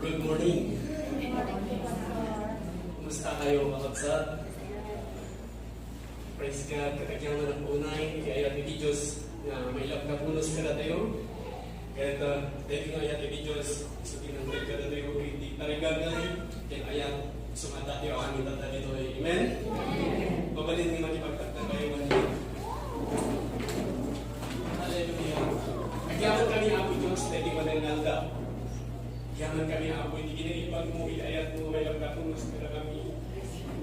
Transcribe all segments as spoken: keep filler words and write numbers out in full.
Good morning. Kumusta kayo, kakabsat? Praise God. Ket agyaman a unay iti ayat iti Dios nga mailak nga bonus kadatayo. Ket, ah, daytoy nga ayat iti Dios, so tinangted kadatayo iti tarigagay ken ayat, so adda ti amin tatta ditoy. Amen? Mabalin nga makipagtagtagay man. Hallelujah. Agyaman kami, Apo Dios, daytoy nga aldaw. Agyaman kami, Apo, iti kinaimbag mo, iti ayat mo, may nagkapunos kada kami.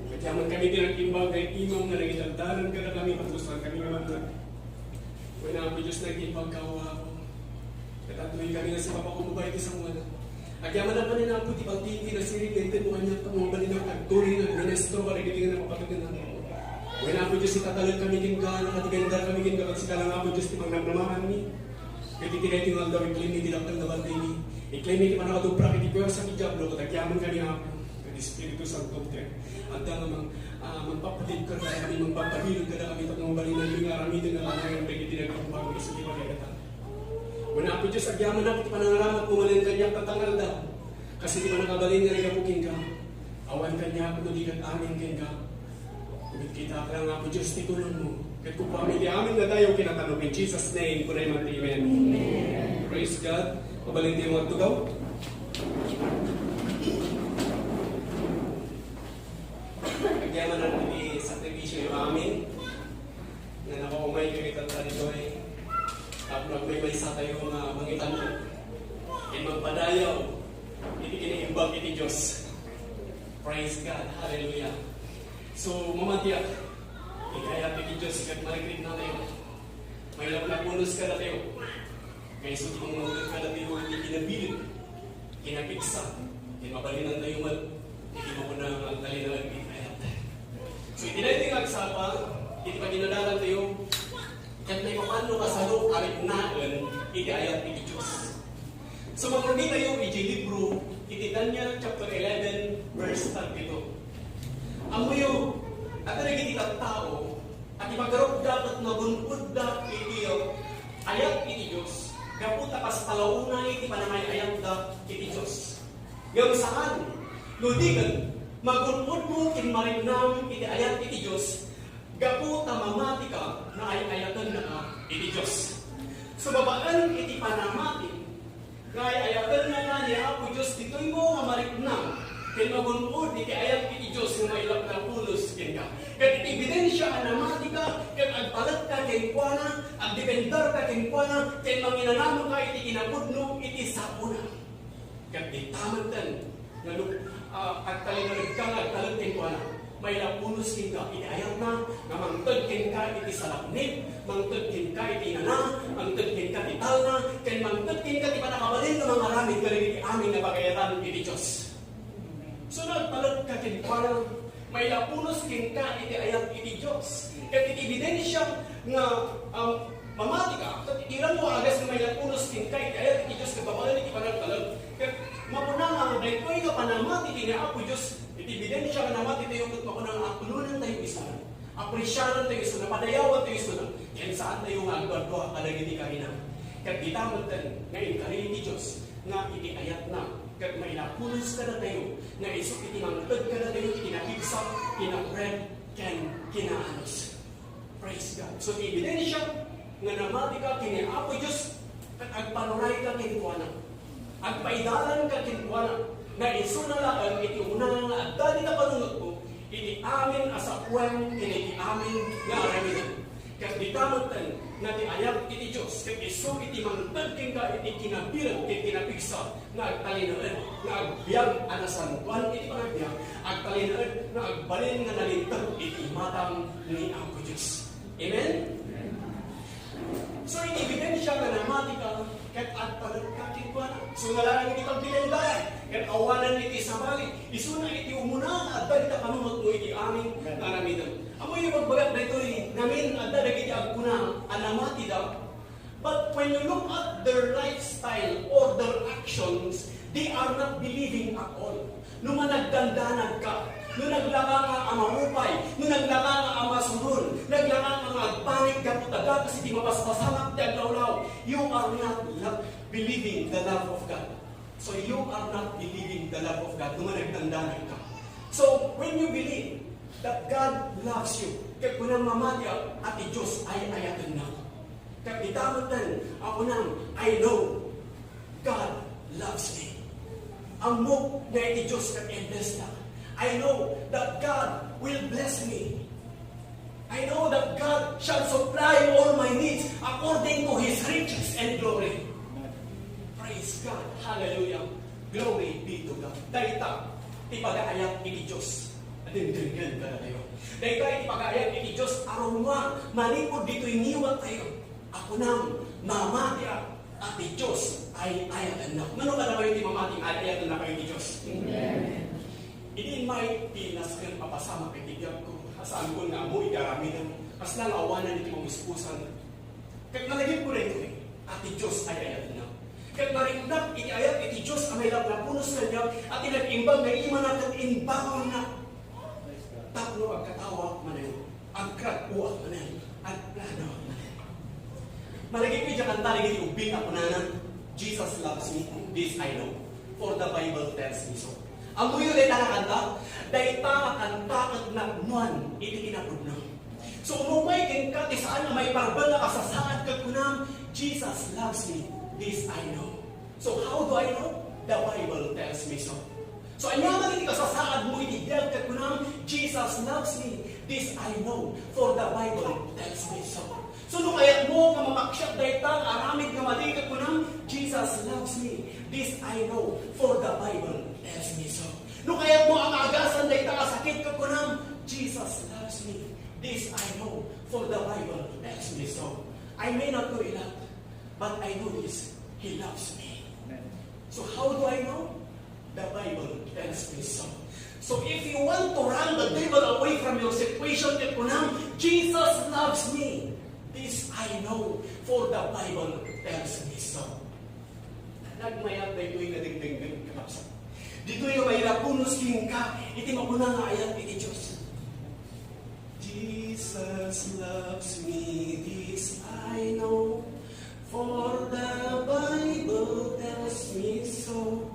Agyaman kami, pinag-imbag, nga imam nga nangitagdanan kada kami, pagdusan kami nga mangkat. Wen, Apo Dios, nag-imbag ka, Apo. Katatuloy kami nga si Papa Kumubay ti Samuel. Agyaman a panin, Apo, ti balti, ti nasirig, nga inted mo kaniak, nga mabalin nga agtuloy nga agministro kadagiti nga napapateg nga. Wen, Apo Dios, itatalek kami kenka, nakadepender kami kenka, ket sika lang, Apo Dios, ti pangnamnamaanmi. Ket iti daytoy nga aldaw, iklimi ti dakkel nga baltimi. Iklimi ti pannakadubrak iti puersa ti Diablo, ket agyaman kami, Apo, ket Espiritu Santo, ket adda nga mang-, ah, mangpapatibker kadakami, mangpagpabilin kadakami, tapno mabalinanmi nga aramiden nga kanayon dagiti nagrumbang isu ti pagayatan. Wen, Apo Dios, agyaman, Apo, ti panangaramat mo manen kaniak tatta nga aldaw. Kas iti pannakabalin nga naigapu kenka. Awan kaniak no di ket amin kenka. Ket kita lang, Apo Dios, ti tulongmo. Ket kukuami ti amin nga dayaw kinatano. In Jesus' name, kunay man ti amen. Praise God. Mabalin ti mga tugaw. Agyaman ti sakripisyo yo amin. Nga napaumay kayo itatta ditoy. Tapno agmaymaysa tayo nga mangitanto. Ken magpadayaw iti kinaimbag iti Dios. Praise God. Hallelujah. So, mamatiak. Ikayat iti Dios, ket marikrik na tayo. May lablab bonus kadatayo. Kaysa ti mangngegdek kadatayo iti kinabilin, kinapigsa, ken mabalinantayo met iti mapuna nga agtalinaed iti ayat. So, iti daytoy nga agsapa, iti paginadalan tayo, ket maipapanno kasano a riknaen iti ayat iti Dios. So, makurnitayo iti libro iti Daniel chapter eleven, verse thirty-two. Ammoyo, adda dagiti tattao a ti paggarupda ket nagun-odda iti ayat iti Dios, gapu ta kasta la unay ti panangay-ayatda iti Dios. Ngem saan, no di ket magun-odmo ken mariknam iti ayat iti Dios, gapu ta mamatika nga ay-ayatennaka iti Dios. So, babaen iti panamati, nga ay-ayatennaka ni Apo Dios ditoy mo nga mariknam ken magun-od iti ayat iti Dios nga mailak nga bonus kenka. Ket iti ebidensia a namatika ket agpaletka kenkuana, agdependerka kenkuana, ken manginanamka iti kinapudno iti saona. Ket dita metten nga no, ah, agtalinaedka nga agtalek kenkuana, mailak bonus kenka iti ayatna nga mangted kenka iti salaknib, mangted kenka iti inana, mangted kenka ti talna, ken mangted kenka ti pannakabalin nga mangaramid kadagiti amin nga pagayatan iti Dios. So, no agtalekka kenkuana, mailak bonus kenka iti ayat iti Dios. Ket iti ebidensia nga, um, mamatika, ket iti rango a agas nga mailak bonus kenka iti ayat iti Dios ket babaen iti panagtalek. Ket mapuna nga daytoy nga panamati ti ni Apo Dios, iti ebidensia nga namati tayo ket mapuna nga aklonentayo isuna, apresiarantayo isuna, padayawantayo isuna, ken saantayo nga agduadua kadagiti karina. Ket dita metten nga inkari ti Dios nga iti ayatna ket mailak bonus kadatayo nga isu iti mangted kadatayo iti kinapigsa, kinakured, ken kinaanus. Praise God. So, ti ebidensia nga namatika ken ni Apo Dios ket agpanurayka kenkuana. Agpaidalanka kenkuana. Nga isuna laeng iti umuna nga adda dita panunotmo iti amin a sawen ken iti amin nga aramidem. Ket dita metten nga ti ayat iti Dios ket isu iti mangted kenka iti kinabileg ken kinapigsa nga agtalinaed nga agbiag a nasantoan iti panagbiag, agtalinaed nga agbalin nga nalinteg iti imatang ni Apo Dios. Amen? So, iti ebidensia nga namatika ket agtalekka kenkuana. So, nalaing iti pagbilendaran ket awanen iti sabali, isuna iti umuna nga adda dita panunotmo iti amin nga aramidem. Ammoyo, ibagbagak daytoy ngamin, adda dagiti agkuna a namatida, but when you look at their lifestyle or their actions, they are not believing at all. No managdandanag ka, no naglaka ka a maupay, no naglaka ka a masuron, naglaka ka nga agpanik gapu ta gatas iti mapaspasamak ti aglawlaw, you are not lo-, believing the love of God. So you are not believing the love of God no managdandanag ka. So when you believe that God loves you, ket kunam mamati a ti Dios ay ayatenna. Ket dita metten a kunam, I know God loves me. Ammok nga iti Dios ket i-bless na. I know that God will bless me. I know that God shall supply all my needs according to His riches and glory. Praise God. Hallelujah. Glory be to God. Dayta ti pagaayat iti Dios. Denggengen kadatayo. Dayta iti pagaayat iti Dios a rummuar manipud ditoy ngiwatayo. A kunam, mamati a ti Dios ay ayatennak. Mano kadakayo ti mamati nga ay ayatennak kayo ti Dios? Amen. Idi immay ti nasken a pasamak iti biagko, a saankon nga ammo iti aramidem, kasla nga awanan iti mamuspusan. Ket nalagipko daytoy, a ti Dios ay ayatennak. Ket nariknak iti ayat iti Dios a mailaplapunos kaniak, a ti nag-imbag nga imana ket imbagonna. Tapno agkataoak manen, agkratpoak manen, agplanoak manen. Malagipko idiay kanta dagiti ubbing a kunana, "Jesus loves me, this I know, for the Bible tells me so." Ammoyo dayta nga kanta? Dayta nga kanta ket napnoan iti kinapudno. So, umupay kenka ti saan a maiparbeng a kasasaad ket kunam, "Jesus loves me, this I know." So, how do I know? The Bible tells me so. So, ania man iti kasasaadmo iti biag ket kunam, "Jesus loves me, this I know, for the Bible tells me so." So, no kayatmo nga mapaksiat dayta nga aramid nga madi ket kunam, "Jesus loves me, this I know, for the Bible tells me so." No kayatmo a maagasan dayta nga sakit ket kunam, "Jesus loves me, this I know, for the Bible tells me so." I may not know a lot, but I know this, He loves me. Amen. So how do I know? The Bible tells me so. So if you want to run the devil away from your situation, ket kunam, "Jesus loves me. This I know, for the Bible tells me so." Nagmayat daytoy nga dengdenggen, kakabsat. Ditoy nga mailapunos kenka iti makuna nga ayat iti Dios. "Jesus loves me, this I know, for the Bible tells me so.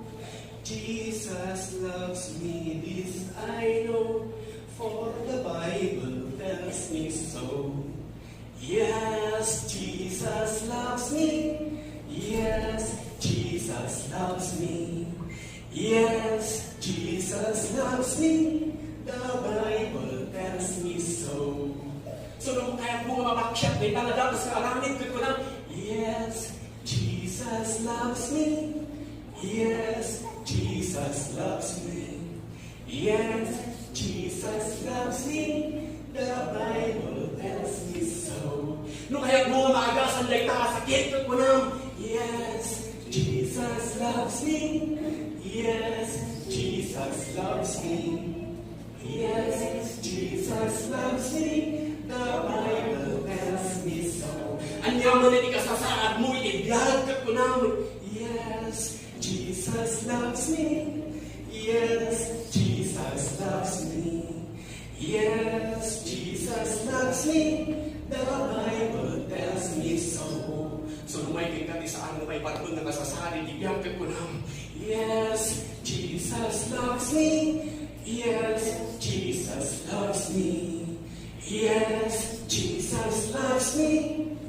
Jesus loves me, this I know, for the Bible tells me so. Yes, Jesus loves me. Yes, Jesus loves me. Yes, Jesus loves me. The Bible tells me so." So, no kayatmo nga mapaksiat dayta nga dagus nga aramid, ket kunam, "Yes, Jesus loves me. Yes, Jesus loves me. Yes, Jesus loves me. The Bible tells me so." No kayatmo nga maagasan dayta nga sakit, ket kunam, "Yes, Jesus loves me. Yes, Jesus loves me. Yes, Jesus loves me. The Bible tells me so." Ania man iti kasasaadmo iti biag ket kunam, "Yes, Jesus loves me. Yes, Jesus loves me. Yes, Jesus loves me. The Bible tells me so." So, no umay kenka ti saan nga maiparbeng nga kasasaad iti biag ket kunam, "Yes, Jesus loves me. Yes, Jesus loves me. Yes, Jesus loves me.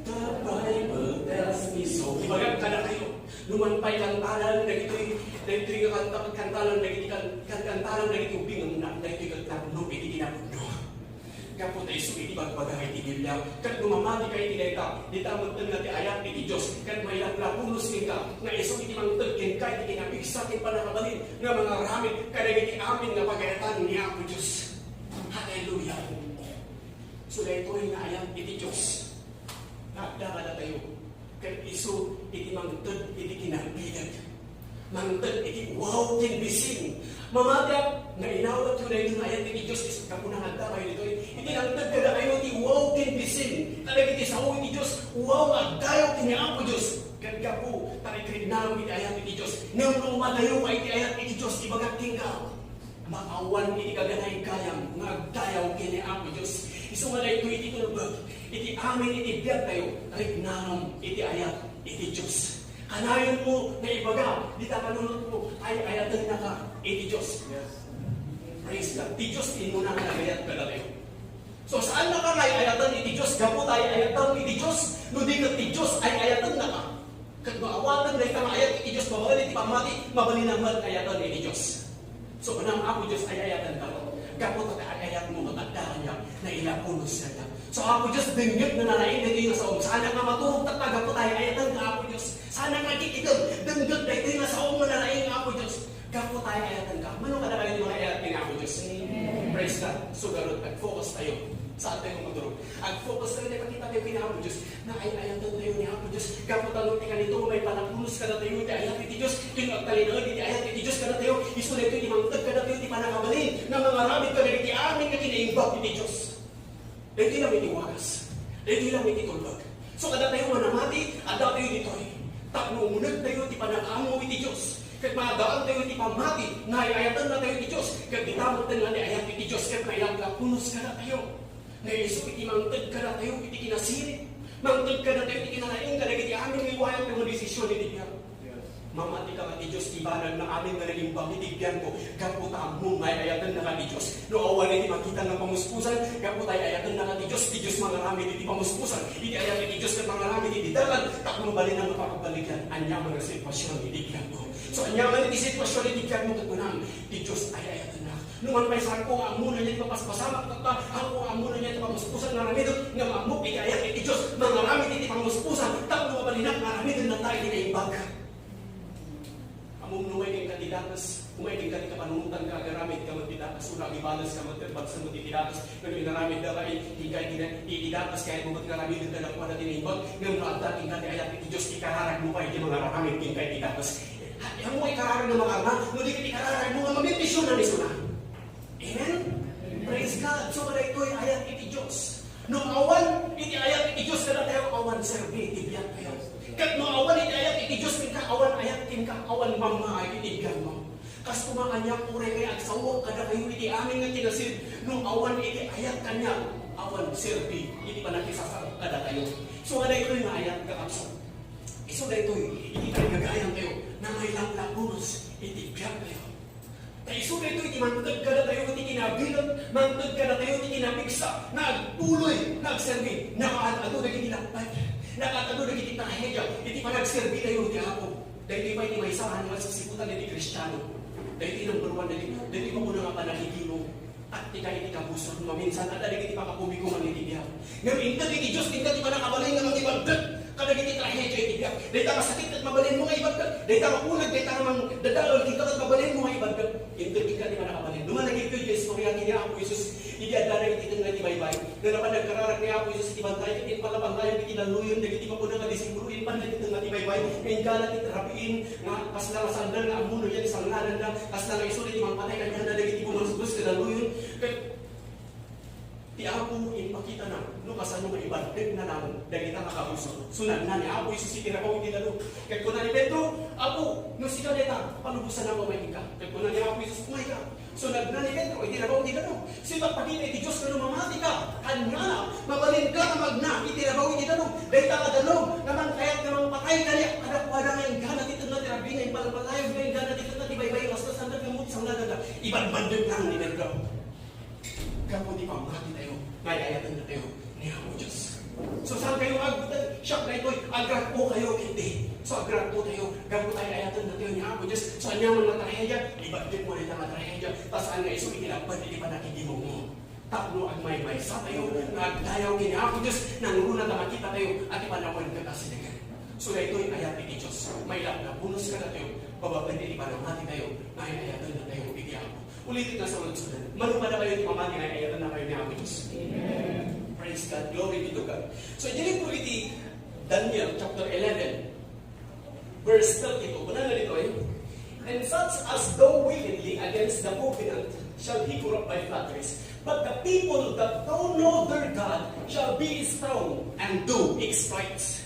The Bible tells me so." Ibagak kadakayo, no man pay kantanan dagitoy, dagitoy nga kanta, kantanan dagiti kan-, kan-, kantanan dagiti ubing nga muna, dagitoy ket napno iti kinapudno. Gapu ta isu iti bagbaga iti Biblia, ket no mamati ka iti dayta, dita metten nga ti ayat iti Dios, ket mailaplapunos kenka nga isu iti mangted kenka iti kinapigsa ken pannakabalin nga mangaramid kadagiti amin nga pagayatan ni Apo Dios. Hallelujah! So, daytoy nga ayat iti Dios nga adda kadatayo, ket isu iti mangted iti kinabileg. Mangted iti uwaw ken bisin. Mamatiak nga inawatyo daytoy nga ayat iti Dios, is-, gapu nga adda kayo ditoy. Iti nangted kadakayo ti uwaw ken bisin. Kadagiti sao iti Dios, uwaw nga agdayaw ken ni Apo Dios. Ket gapu ta rikriknam iti ayat iti Dios. Ngem no umadayo ka iti ayat iti Dios, ibagak kenka, maawan iti gaganaykayam nga agdayaw ken ni Apo Dios. Isu nga daytoy iti tulbek iti amin iti biagtayo, riknanam iti ayat iti Dios. Kanayonmo nga ibaga, dita panunotmo, ay-ayatennaka iti Dios. Yes. Praise God. Ti Dios ti immuna nga nagayat kadatayo. So, saannaka nga ay-ayatan iti Dios, gapu ta ay-ayatam iti Dios, no di ket ti Dios ay-ayatennaka. Ket no awaten dayta nga ayat iti Dios, mabalin iti pammati, mabalin met ayaten iti Dios. So, kunam, Apo Dios, ay-ayatanka. Gapu ta ay-ayatmo, ket adda kaniak, nailabonus kaniak. So, Apo Dios, dengngeg nga nalaing daytoy nga saom. Saanak nga maturog tatta gapu ta ay-ayatanka, Apo Dios. Saanak nga agkikidem, dengngeg daytoy nga saom nga nalaing, Apo Dios. Gapu ta ay-ayatanka. Mano kadakayo ti mga ayat ni Apo Dios? Amen. Praise God. So, garud, ag-focus tayo. Saan tayo maturog? Ag-focus tayo, nakakita tayo kini Apo Dios. Nga ay-ayatan tayo ni Apo Dios. Gapu ta no ti kanito, maipanagbunos kadatayo iti ayat iti Dios. Ken agtalinaed iti ayat iti Dios kadatayo. Isu daytoy ti mangted kadatayo ti pannakabalin nga mangaramid kadagiti amin nga kinaimbag iti Dios. Daytoy lang iti wagas. Daytoy lang iti tulbag. So, kadatayo nga namati, adda tayo ditoy. Tapno umuneg tayo ti panag-ammo iti Dios. Ket maadaan tayo iti pammati, nga ay-ayaten na tayo iti Dios. Ket dita met nga ti ayat iti Dios, ket nailabonus kadatayo. Nga isu iti mangted kadatayo iti kinasirib, mangted kadatayo iti kinalaing kadagiti amin nga iwayat nga desisyon iti biag. Yes. Mamati ka nga ti Dios ti banag nga amin nga naimbag iti biagko, gapu ta ammom nga ay-ayatennaka ti Dios. No awan iti makita nga pamuspusan, gapu ta ay-ayatennaka ti Dios, ti Dios mangaramid iti pamuspusan. Iti ayat iti Dios ket mangaramid iti dalan, tapno mabalinna nga pakabalikdan aniaman nga sitwasyon iti biagko. So, aniaman iti sitwasyon iti biagmo ket kunam, ti Dios ay-ayatennak. Numan pay, saanko nga ammona nia ti mapaspasamak, tatta, saanko nga ammona nia ti pamuspusan nga aramidek, ngem ammok iti ayat iti Dios, mangaramid iti pamuspusan, tapno mabalinak nga aramiden latta iti naimbag. Ammom no umay kenka ti dakes, umay kenka ti kapanunotan nga agaramid ka met ti dakes, wenno agibales ka met ket bagsen met iti dakes, wenno inaramid daka iti, kenka iti, iti dakes, kayatmo met nga aramiden kadakuada ti naimbag, ngem no adda kenka ti ayat iti Dios, ikararagmo pay ti mangararamid kenka iti dakes. Ammo ikararag nga makarna, no di ket ikararagmo nga mabendisionan isuna. Amen? Praise God. So, kadaytoy ayat iti Dios. No awan iti ayat iti Dios kadatayo, awan serbi iti biagtayo. Ket no awan iti ayat iti Dios kenka, awan ayat kenka, awan mammaay iti biagmo. Kas kumakaniak, uray kay agsawak kadakayo iti amin nga kinasirib, no awan iti ayat kaniak, awan serbi iti pannakisasao kadatayo. So, kadaytoy nga ayat, kakabsat. Isu daytoy iti tarigagayantayo nga mailaplapunos iti biagtayo. Ta isu daytoy ti mangted kadatayo iti kinabileg, mangted kadatayo iti kinapigsa, nga agpuloy nga agserbi. Nakaad-ado dagiti lakbat, nakaad-ado dagiti trahedia iti panagserbitayo iti Apo. Daytoy pay ti maysa a nagsisiputan iti Kristiano. Daytoy number one dagiti, daytoy mapuna nga panagigimo. At ti kay iti kabusor, maminsan adda dagiti pakakumikuman iti biag. Ngem inted iti Dios, inted ti pannakabalin nga mangibaddek kadagiti trahedia iti biag. Dayta nga sakit ket mabalinmo nga ibaddek. Dayta nga uneg, dayta nga mangdadael, dayta ket mabalinmo nga ibaddek. Inted ti pannakabalin. No managidto ti istorya ken ni Apo Jesus, idi adda dagiti tengnga iti baybay. Nga napan nagkararag ni Apo Jesus iti bantay, ket impalabantayan iti dalluyon dagiti mapuna nga disipulo, impan dagiti tengnga iti baybay. Inggana ti rabiin, nga kasla nga sandal nga ammo no diay sangngadanda, kasla nga isu iti mangpatay kaniana dagiti bumalusbos kadalluyon. Ket ti Apo impakitana no kasano nga ibaddegna laeng dagita nga kabusor. Sunagna ni Apo Jesus iti rabaw iti dalo. Ket kuna ni Pedro, "Apo, no sika dayta, palubosannak nga umay kenka." Ket kuna ni Apo Jesus, "Umayka." Sunagna ni Pedro iti rabaw ti dalo. Sipagpakita iti Dios nga no mamatika, ania, mabalinka nga magna iti rabaw iti dalo. Dayta nga dalo nga mangkayat nga mangpatay kaniak, kadakuada nga inggana ti tengnga ti rabii nga impalpalayag nga inggana ti tengnga ti baybay nga kasla sandal nga ammo ti sangngadanda. Ibadbaddek laeng ni Pedro. Gapu ti pammati tayo, nga ay-ayaten tayo ni Apo Dios. So, saan kayo agbutan? Siak daytoy, agragpo kayo, hindi. So, agragpo tayo, gapu ta ay-ayaten tayo ni Apo Dios. So, aniaman nga trahedia, ibaddek mo dayta nga trahedia. Ta saan nga isu iti lapad iti panagigimong mo. Tapno agmaymaysa tayo, nga agdayaw ken ni Apo Dios, nangruna ta makita tayo, a ti panawen ket asidegen. So, daytoy ayat iti Dios. Mailap nga bonus kadatayo, babaen iti panamati tayo, nga ay-ayaten tayo iti Apo. Ulitek nga saludsod. Mano kadakayo ti pamati nga ay-ayaten na kayo ni Apo Dios. Amen. Praise God. Glory be to God. So, iti libro iti Daniel chapter eleven, verse thirty-two. Kuna na ditoy, "And such as go wickedly against the covenant shall be corrupt by flatteries. But the people that do know their God shall be strong and do exploits."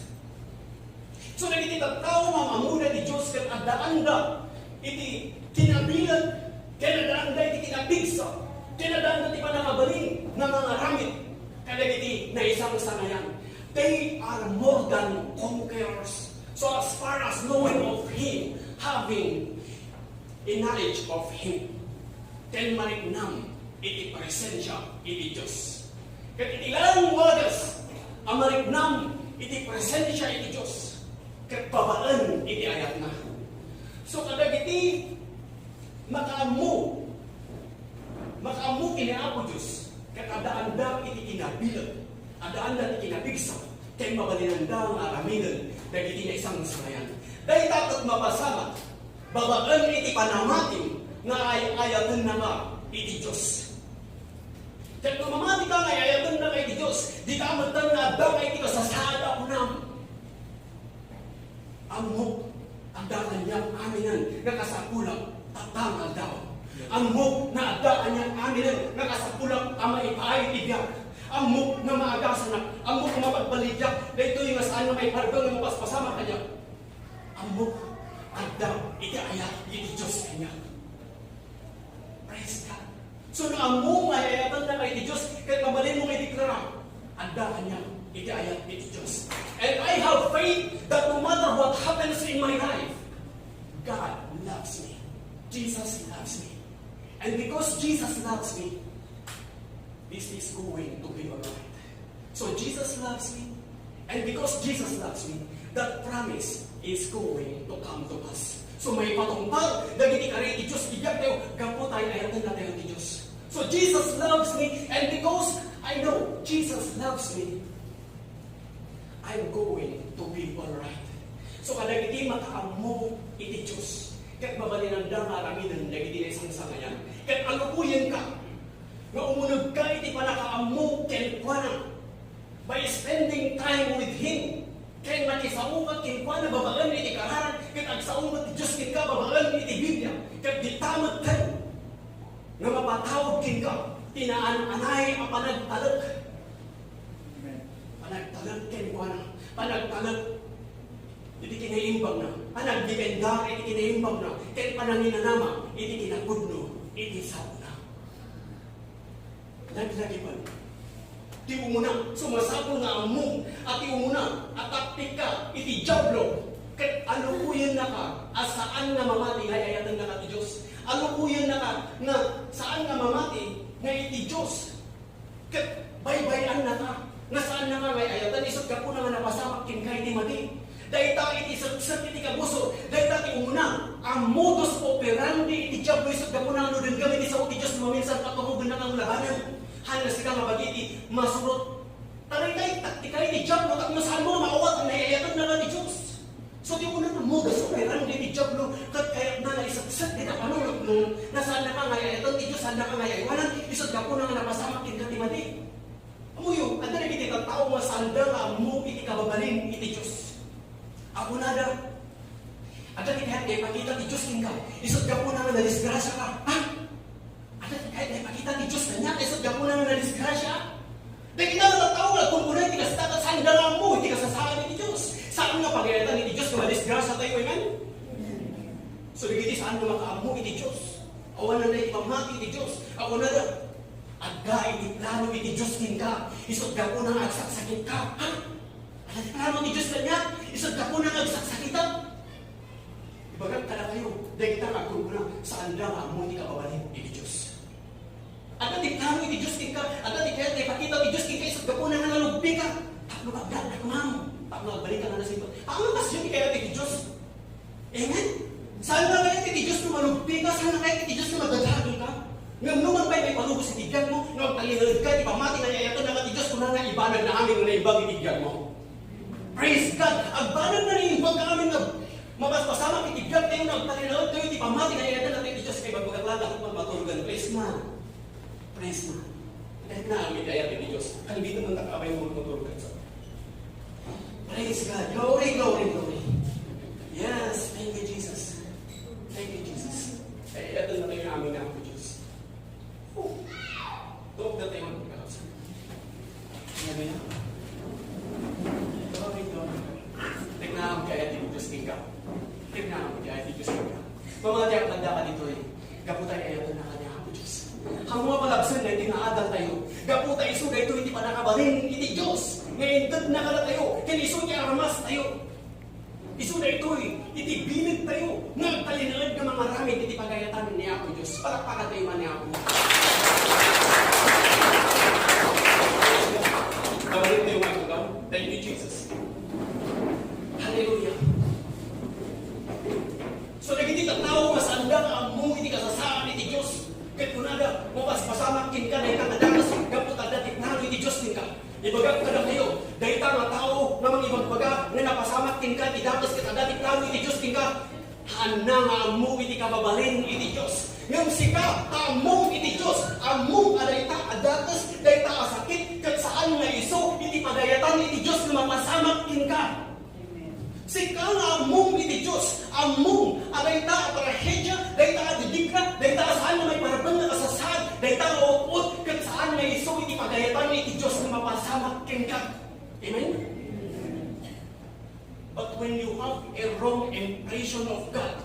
So, dagiti tattao nga ammoda ti Dios ket addaanda iti kinabileg, ken addaanda iti kinapigsa, ken addaanda ti pannakabalin nga mangaramid kadagiti naisangsangayan. They are more than conquerors. So as far as knowing of Him, having a knowledge of Him, ken mariknam iti presensia iti Dios. Ket iti laeng wagas a mariknam iti presensia iti Dios, ket babaen iti ayatna. So kadagiti makaammo, makaammo ken ni Apo Dios, ket addaanda iti kinabileg, addaanda ti kinapigsa, ken mabalinanda nga aramiden dagiti naisangsangayan. Dayta ket mapasamak babaen iti panamati nga ay-ayatennaka iti Dios. Ket no mamatika nga ay-ayatennaka iti Dios, dika metten nga adda iti kasasaad a kunam. Ammok, adda kaniak aminen nga kasapulam tatta nga aldaw. Ammok nga adda kaniak aminen nga kasapulam a maipaay iti biag. Ammok nga maagasanak, ammok nga mapagbalindak daytoy nga saan nga maipardon nga mapaspasamak kaniak. Ammok, adda iti ayat iti Dios kaniak. Praise God. So, no ammo nga ay-ayatennaka iti Dios, ket mabalinmo nga ideklara, adda kaniak iti ayat iti Dios. And I have faith that no matter what happens in my life, God loves me. Jesus loves me. And because Jesus loves me, this is going to be all right. So Jesus loves me. And because Jesus loves me, that promise is going to come to pass. So maipatungpal dagiti kari ti Dios iti biagtayo gapu ta ay-ayatennatayo ti Dios. So Jesus loves me, and because I know Jesus loves me, I'm going to be all right. So kadagiti makaammo iti Dios, ket mabalinanda nga aramiden dagiti naisangsangayan, ket alukoyenka nga umunegka iti pannakaammo kenkuana. By spending time with Him, ken makisaoka kenkuana babaen iti kararag, ket agsao met ti Dios kenka babaen iti Biblia, ket dita metten nga mapatawag kenka ti naan-anay a panagtalek. Amen. Panagtalek kenkuana, panagtalek iti kinaimbagna, panagdependar iti kinaimbagna, ken pananginanama iti kinapudno iti saona. Laglagipen. Ti umuna, so masapul nga ammom a ti umuna a taktika iti Diablo, ket alukuyennaka a saan nga mamati nga ay-ayatennaka ti Dios. Alukuyennaka nga saan nga mamati nga iti Dios. Ket baybay-annaka nga saannaka nga ay-ayatan, isut' gapuna nga napasamak kenka iti madi. Dayta iti seksek iti kabusor, dayta ti umuna a modus operandi iti Diablo, isut' gapuna nga no denggem iti sao ti Dios, maminsan paturogennaka nga labanen. Haan nga sika nga bagiti masurot. Ta dayta iti taktika iti Diablo, tapno saanmo nga maawat nga ay-ayatennaka ti Dios. So, ti umuna nga modus operandi ti Diablo, ket kayatna nga iseksek dita panunotmo, nga saannaka nga ay-ayatan ti Dios, saannaka nga ay-aywanan, isut' gapuna nga napasamak kenka ti madi. Ammoyo, adda dagiti tattao nga saanda nga ammo iti kababalin iti Dios. Kunada, adda ti kayat nga ipakita ti Dios kenka, isut' gapuna nga nadisgrasiaka. Ha? Adda ti kayat nga ipakita ti Dios kaniak, isut' gapuna nga nadisgrasia. Dagiti tattao nga agkunkuna iti kasta, ket saanda nga ammo iti kasasaad iti Dios. Saan nga pagayatan iti Dios nga madisgrasiatayo, amen? So, dagiti saan nga makaammo iti Dios, awan iti pammati iti Dios. Kunada, adda iti plano iti Dios kenka, isut' gapuna nga agsaksakitka. Ha? Adda ti plano ti Dios kaniak, isut' gapuna nga agsaksakitak. Ibagak kadakayo, dagita nga agkunkuna, saanda nga ammo ti kababalin iti Dios. Adda ti plano iti Dios kenka, adda ti kayat nga ipakita ti Dios kenka, isut' gapuna nga nalugpika. Tapno agdakdakmam, tapno agbalinka nga nasimba. Haan nga kasdiay ti kayat iti Dios. Amen? Saan nga kayat iti Dios no malugpika, saan nga kayat iti Dios no madadakkelka. Ngem no man pay maipalubos iti biagmo, no agtalinaedka iti pammati nga ay-ayatennaka ti Dios, kuna nga ibanag nga amin nga naimbag iti biagmo. Praise God! Agbanag nga naimbag nga amin nga mapaspasamak iti biagtayo, no agtalinaedtayo iti pammati nga ay-ayatennaka ti Dios, kay magbagak laeng, tapno maturogan. Praise God! Praise God! Ket na, amin ay-ayat iti Dios. Kalbitan man ta, kabay mo, maturogan sa. Praise God! Glory, glory, glory! Yes, thank you, Jesus. Thank you, Jesus. Ay-ayatennatayo amin nga Apo Dios. Oh. Tuog na tayo magpagkakapsat. Ano ba yan? Glory, glory. Tiknam kaya ti Dios kenka. Tiknam kaya ti Dios kenka. Mamati ak kadaka ditoy. Gapu ta ay-ayatennaka ni Apo Dios. Ammo a palabsen daytoy nga adaltayo. Gapu ta isu daytoy ti pannakabalin iti Dios nga intedna kadatayo. Ken isu ti armastayo. Isu daytoy iti bilegtayo nga agtalinaed nga mangaramid iti pagayatan ni Apo Dios. Palakpakantayo man ni Apo. Mabalin tayo nga aldaw. Thank you, Jesus. Hallelujah. So, dagiti tattao nga saanda nga ammo iti kasasaan iti Dios, ket kunada, "Mapaspasamak kenka dayta nga dakes, gapu ta adda ti plano iti Dios kenka." Ibagak kadakayo, dayta nga tao nga mangibagbaga nga napasamak kenka iti dakes ket adda ti plano iti Dios kenka, haanna nga ammo iti kababalin iti Dios. Ngem sika, ta ammom iti Dios, ammom a dayta a dakes, dayta a sakit, ket saan nga isu iti pagayatan iti Dios nga mapasamak kenka. Sika nga ammom iti Dios, ammom a dayta a trahedia, dayta a didigra, dayta a saan nga maiparben nga kasasaad, dayta nga ut-ot, ket saan nga isu iti pagayatan iti Dios nga mapasamak kenka. Amen? But when you have a wrong impression of God,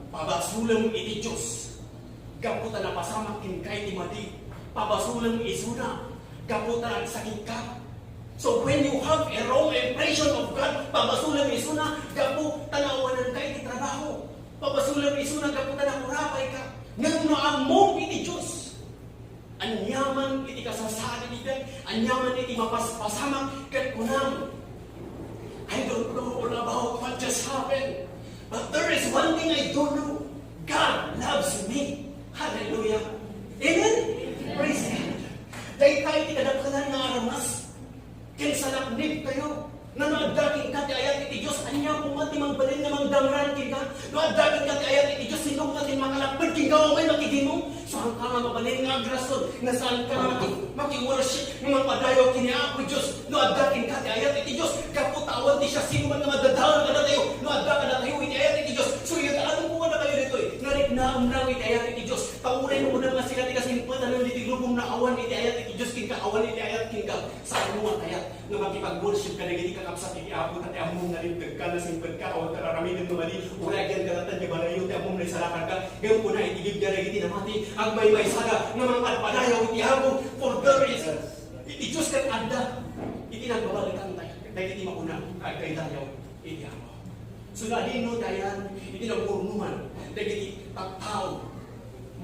pabasolem iti Dios, gapu ta napasamak kenka iti madi. Pabasolem isuna, gapu ta nagsakitka. So when you have a wrong impression of God, pabasolem isuna, gapu ta naawananka iti trabaho. Pabasolem isuna, gapu ta nakurapayka. Ngem no ammom iti Dios, aniaman iti kasasaan iti biag, aniaman iti mapaspasamak, ket kunam, "I don't know all about what just happened, but there is one thing I do know. God loves me." Hallelujah. Amen? Praise God. Dayta iti kadakkelan nga aramas. Ken salaknibtayo. Nga no adda kenka ti ayat iti Dios, ania koma ti mangbalin nga mangdangran kenka? No adda kenka ti ayat iti Dios, sino koma ti makalaped kenka o may makigimong? Saanka nga mabalin nga agrason, nga saanka nga maki-, maki-worship, nga mangpadayaw ken ni Apo Dios? No adda kenka ti ayat iti Dios, gapu ta awan ti siasinoman nga madadalan kadatayo. No adda kadatayo iti ayat iti Dios, so, iyat-anom ko kadakayo ditoy nga riknaem lang iti ayat iti Dios. Ta uray no kunam nga sika ti kasimpetanan ditoy lubong nga awan iti ayat iti Dios kenka, awan iti ayat kenka. Saanmo nga kayat nga makipag-worship kadagiti kakabsat iti Apo, ta ti ammom nga linteg ka, nasimpetka, awan ti ar-aramidem nga madi, uray agyan ka latta diay balayo, ti ammom naisalakanka, ngem kuna iti Biblia dagiti namati, agmaymaysa da nga mangpadpadayaw iti Apo, for there is, iti Dios ket adda iti nagbabalikan tayo, dagiti makuna nga agdaydayaw iti Apo. So, nadino dayan iti nagurnuman dagiti tattao,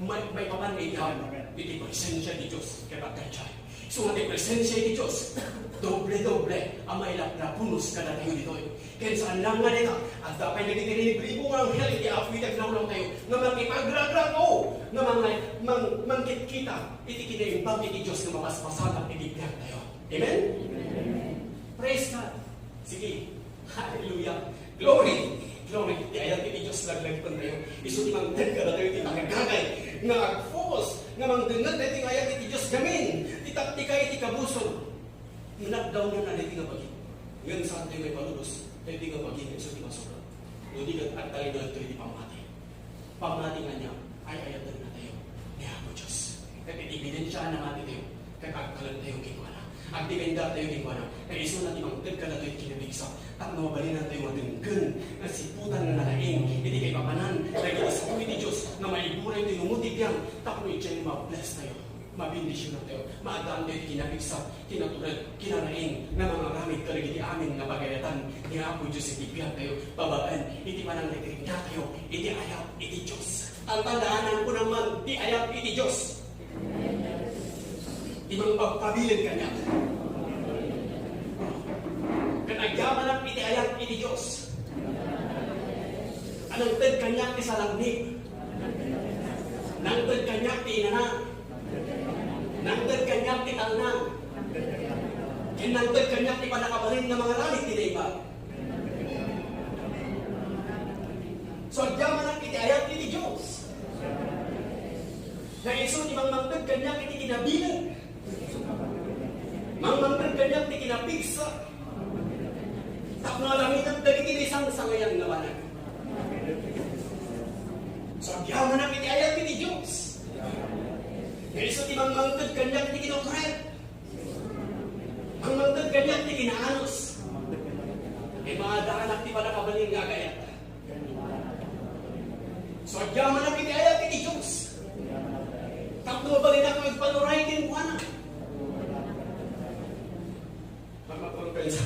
may, maipapan nga iti Apo, iti presensia ti Dios ket agdaydiay. Isu nga ti presensia iti Dios, doble-doble a mailaplapunos kadatayo ditoy. Ken saan lang nga dayta, adda pay dagiti ribu-ribu nga anghel iti Apo iti agnawlawtayo nga mangipagragrak-o, nga mang-, mang-, mangkitkita iti kinaimbag iti Dios nga mapaspasamak iti biagtayo. Amen? Praise God. Sige. Hallelujah. Glory. Glory. Ti ayat iti Dios laglagipentayo. Isu ti mangted kadatayo iti pagagagay nga ag-focus nga mangdengngeg daytoy nga ayat iti Dios gamin ti taktika iti kabusor. Nagdawnana daytoy nga bagim. Ngem saantayo nga ipaludos daytoy nga bagim nga isu ti masurot. No di ket agtalinaedtayo iti pammati. Pammati nga ania, ay-ayatennatayo ni Apo Dios. Ket iti ebidensia a namatitayo, ket agtalektayo kenkuana. Agdependatayo kenkuana. Nga isuna ti mangted kadatayo iti kinapigsa. Tapno mabalinantayo nga denggen nga siputan nga nalaing iti kaipapanan dagiti sao iti Dios nga maiburay ti lungo ti biang tapno idiay mablestayo. Mabendisionantayo, maaddaantayo iti kinapigsa, kinatured, kinalaing nga mangaramid kadagiti amin nga pagayatan ni Apo Dios iti biagtayo, babaen iti panangregriknatayo iti ayat iti Dios. Tandaan, kunam man ti ayat iti Dios. Ti mangpagpabilin kaniak. Ket agyamanak iti ayat iti Dios. A nangted kaniak ti salaknib. Nangted kaniak ti inana. Nangted kaniak ti talna. Ken nangted kaniak ti pannakabalin nga mangaramid ti naimbag. So, agyamanak iti ayat iti Dios. Nga isu ti mangmangted kaniak iti kinabileg. Mangmangted kaniak ti kinapigsa. Tapno aramidek dagiti naisangsangayan nga banag. So, agyamanak iti ayat iti Dios. Nga isu ti mangmangted kaniak iti kinaukret. Mangmangted kaniak iti kinaanus. Ket maadaanak ti pannakabalin nga agayat. So, agyamanak iti ayat iti Dios. Tapno mabalinak nga agpanuray kenkuana. Makakonfess.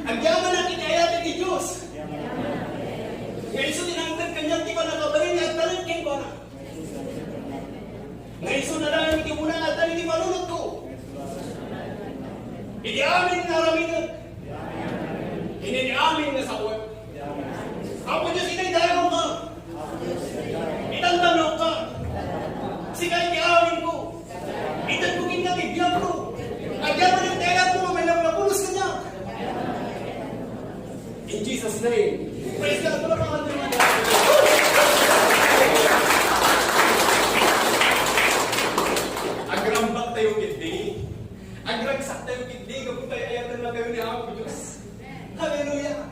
Agyaman Una nga adda iti panunotko. Iti amin nga aramidek. Ken iti amin nga saoek. Apo Dios, idaydayawka. Itantanawka. Sika iti awinko. Itedko kenka ti biagko. Agyamanen ti ayatmo nga mailaplapulos kaniak. In Jesus' name. Praise God. Palakpakan tayo. Agrambak tayo ketdi. Agragsak tayo ketdi. Gapu ta ay-ayatenna tayo ni Apo Dios. Hallelujah.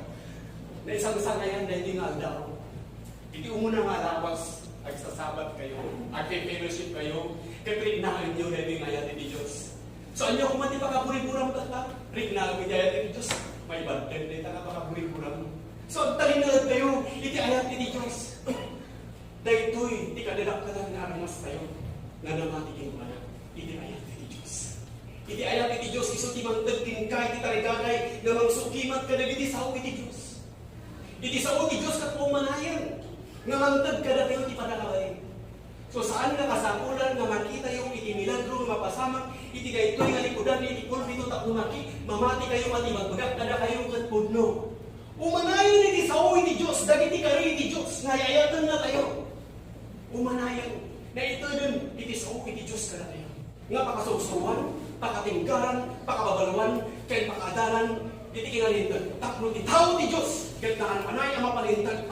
Naisangsangayan daytoy nga aldaw. Iti umuna nga lawas, agsasabat kayo, agfe-fellowship kayo, ket riknaenyo daytoy nga ayat iti Dios. So, ania koma ti pakaburiburam tatta? Riknaem iti ayat iti Dios. Maibaddeg dayta nga pakaburiburam. So, agtalinaed tayo iti ayat iti Dios. Daytoy ti kadadakkelan nga aramastayo nga namati kenkuana iti ayat iti Dios. Iti ayat iti Dios, isu ti mangted kenka iti tarigagay nga mangsukimat kadagiti sao iti Dios. Iti sao ti Dios ket umanayen nga mangted kadatayo ti pannakabalin. So, saan nga kasapulan nga makitayo iti milagro nga mapasamak iti daytoy nga likudan iti pulpito tapno maki-, mamati kayo ket ibagbagak kadakayo ket pudno. Umanayen iti sao iti Dios dagiti kari iti Dios nga ay-ayatenna tayo. Umanayen, naiteden iti sao iti Dios kadatayo nga pakasursuro-an, pakatenggaran, pakababaloan, ken pakaadalan iti kinalinteg tapno ti tao ti Dios ket naan-anay a mapalinteg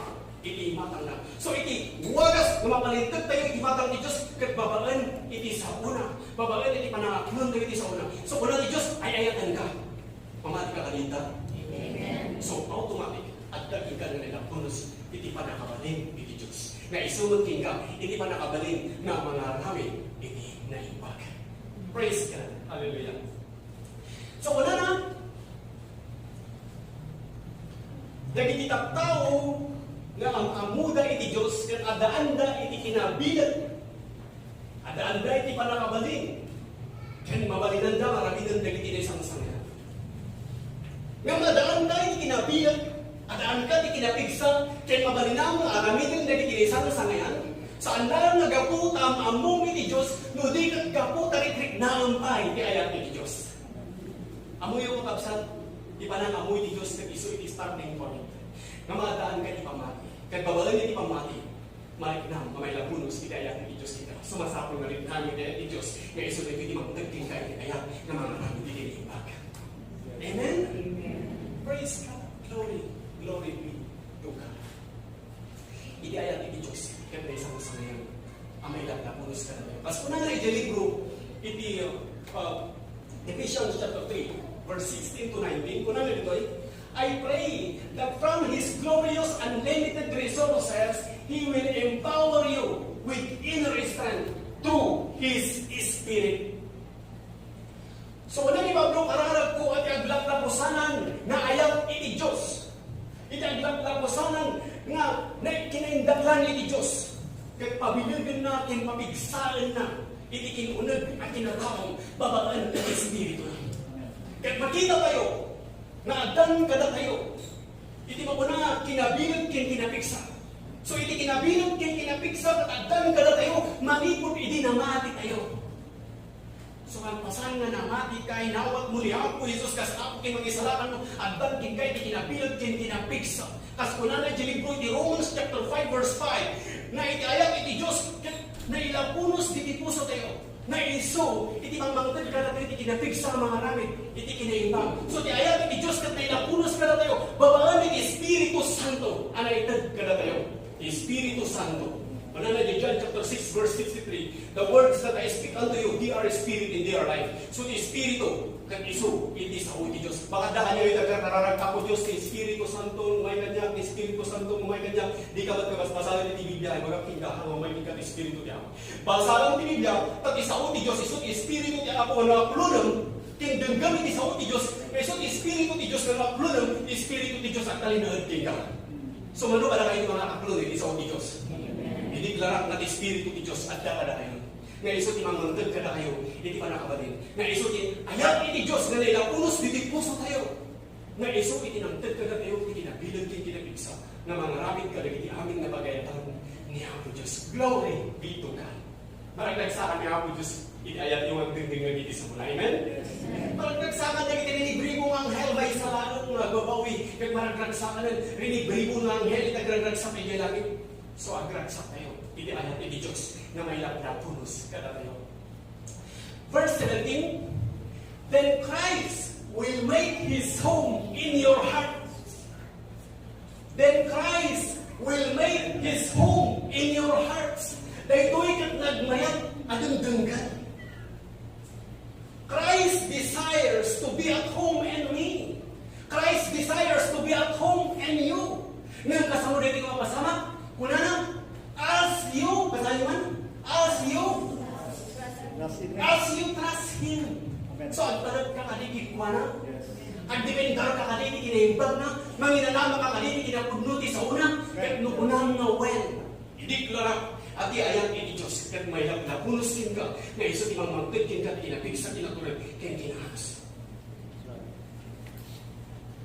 iti matangna. So, iti wagas nga mapalinteg tayo iti matang ti Dios ket babaen iti saona, babaen iti panangaklon tayo iti saona. So, kuna ti Dios, ay-ayatenka. Mamati ka kadita? Amen. So, automatic, adda kenka nga nailapunos iti pannakabalin iti Dios. Nga isu met kenka iti pannakabalin nga mangaramid iti naimbag. Praise God. Hallelujah. So, kunana, dagiti tattao nga am-ammoda iti Dios ket addaanda iti kinabileg, addaanda iti pannakabalin, ken mabalinanda nga aramiden dagiti naisangsangayan. Ngem addaanda iti kinabileg, addaanka iti kinapigsa, ken mabalinam nga aramiden dagiti naisangsangayan, saanna nga gapu ta am-ammom iti Dios, no di ket gapu ta rikriknaem pay ti ayat iti Dios. Ammoyo, kakabsat, ti panangammo iti Dios ket isu iti starting point nga maaddaanka iti pammati. Ket babaen iti pammati, mariknam nga mailapunos iti ayat iti Dios kenka. So, masapul nga riknam iti ayat iti Dios nga isu daytoy ti mangted kenka iti ayat nga mangaramid iti naimbag. Amen? Amen. Praise God. Glory. Glory be to God. Iti ayat iti Dios ket naisangsangayan a mailaplapunos kadatayo. Kas kunana iti libro iti, uh, Ephesians chapter three, verse sixteen to nineteen, kunana ditoy, "I pray that from His glorious unlimited resources, He will empower you with inner strength through His Spirit." So, kuna ni Pablo, kararagko, iti aglaplapusanan nga ayat iti Dios. Iti aglaplapusanan nga na-, kinaindaklan iti Dios. Ket pabilegenna ken papigsaenna iti kin-uneg a kinataom babaen iti Espiritu. Ket makita tayo nga addan kadatayo iti makuna nga kinabileg ken kinapigsa. So, iti kinabileg ken kinapigsa, ket addan kadatayo manipud idi namati tayo. So, kalpasan nga namati ka, inawatmo ni Apo Jesus kas Apo ken Mangisalakanmo, addan kenka iti kinabileg ken kinapigsa. Kas kunana iti libro iti Romans chapter five, verse five, nga iti ayat iti Dios ket nailapunos iti pusotayo. Nga isu iti mangmangted kadatayo iti kinapigsa a mangaramid iti kinaimbag. So, ti ayat iti Dios ket nailapunos kadatayo babaen iti Espiritu Santo a naited kadatayo. Espiritu Santo. Kunana iti John chapter six, verse sixty-three, "The words that I speak unto you, they are spirit and they are life." So, ti Espiritu, ket isu, iti sao iti Dios. Baka adda kaniayo iti agkararag, "Apo Dios, ti Espiritu Santo, umay kaniak, ti Espiritu Santo, umay kaniak." Di ka met kabasbasaen iti Biblia, ay magakingga, "Umay kenka ti Espiritu ti Apo." Basaem ti Biblia, ta ti sao ti Dios, isu ti Espiritu ti Apo nga nakapulonem, ken denggem iti sao ti Dios, nga isu ti Espiritu ti Dios nga nakapulonem, ti Espiritu ti Dios agtalinaed kenka. So, mano kadakayo ti mangakaklon iti sao ti Dios? Idiklarak nga ti Espiritu ti Dios adda kadakayo. Nga isu ti mangmangted kadakayo iti pannakabalin. Nga isu ti ayat iti Dios nga nailapunos ditoy pusotayo. Nga isu iti nangted kadatayo ti kinabileg ken kinapigsa nga mangaramid kadagiti amin nga pagayatan ni Apo Dios. Glory be to God. Maragdagsakan ni Apo Dios Iti ayat nga agdengdengngeg iti sabuna. Amen? Yes. Maragragsakan dagiti rinibribo nga anghel, maysa laeng nga agbabawi, ket maragragsakan rinibribo nga anghel iti agragraksak iti langit. So, agragsak tayo iti ayat iti Dios nga mailaplapunos kadatayo. Verse seventeen, "Then Christ will make his home in your heart." Then Christ will make his home in your hearts. Daytoy ket nagmayat a dengdengngeg. Christ desires to be at home in me. Christ desires to be at home in you. Ngem kasano daytoy nga mapasamak? Kunana, "As you," basaen man, "as you, as you trust Him." Amen. So, agtalek ka kadi kenkuana? Yes. Agdepender ka kadi iti kinaimbagna? Manginalama ka kadi iti kinapudno ti saona? Amen. Ket no kunam nga wen, ideklara, a ti ayat iti Dios ket mailaplapunos kenka, nga isu ti mangmangted kenka ti kinapigsa, kinatured, ken kinaanus.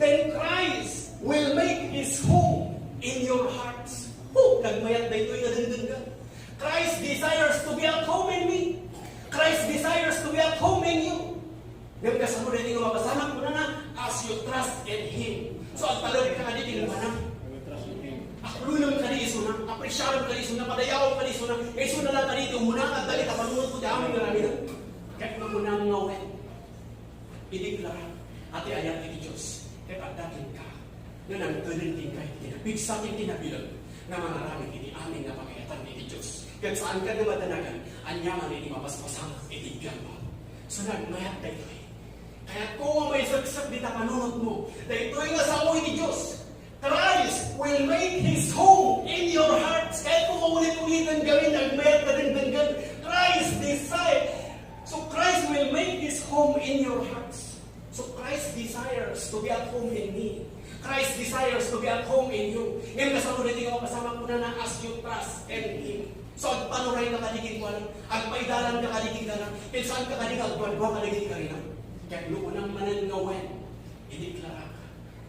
Then Christ will make his home in your hearts. Oh, nagmayat daytoy nga dengdengngeg. Christ desires to be at home in me. Christ desires to be at home in you. Ngem kasano daytoy nga mapasamak? Kunana, "As you trust in Him." So, agtalek ka kadi kenkuana? Aklonem kadi isuna, apresiarem kadi isuna, padayawem kadi isuna, nga isuna lang kadi ti umuna, agtalek a panunotmo ti amin nga aramidem. Ket no kunam nga wen, ideklara, a ti ayat iti Dios ket adda kenka, nga nangteden kenka iti kinapigsa ken kinabileg nga mangaramid iti amin nga pagayatan iti Dios. Ket saanka nga madanagan aniaman iti mapaspasamak iti biagmo. So, nagmayat daytoy. Kayatko nga maiseksek dita panunotmo. Daytoy nga sao iti Dios. Christ will make His home in your hearts. Kayatko nga ulit-uliten gawin, nagmayat nga dengdengngeg. Christ desire. So Christ will make His home in your hearts. So Christ desires to be at home in me. Christ desires to be at home in you. Ngem kasano daytoy nga mapasamak? Kunana, "As you trust in Him." So agpanuray ka kadi kenkuana, agpaidalan ka kadi kenkuana, ket saan ka kadi nga agduadua kadagiti karina. Ket no kunam manen nga wen, ideklara ka.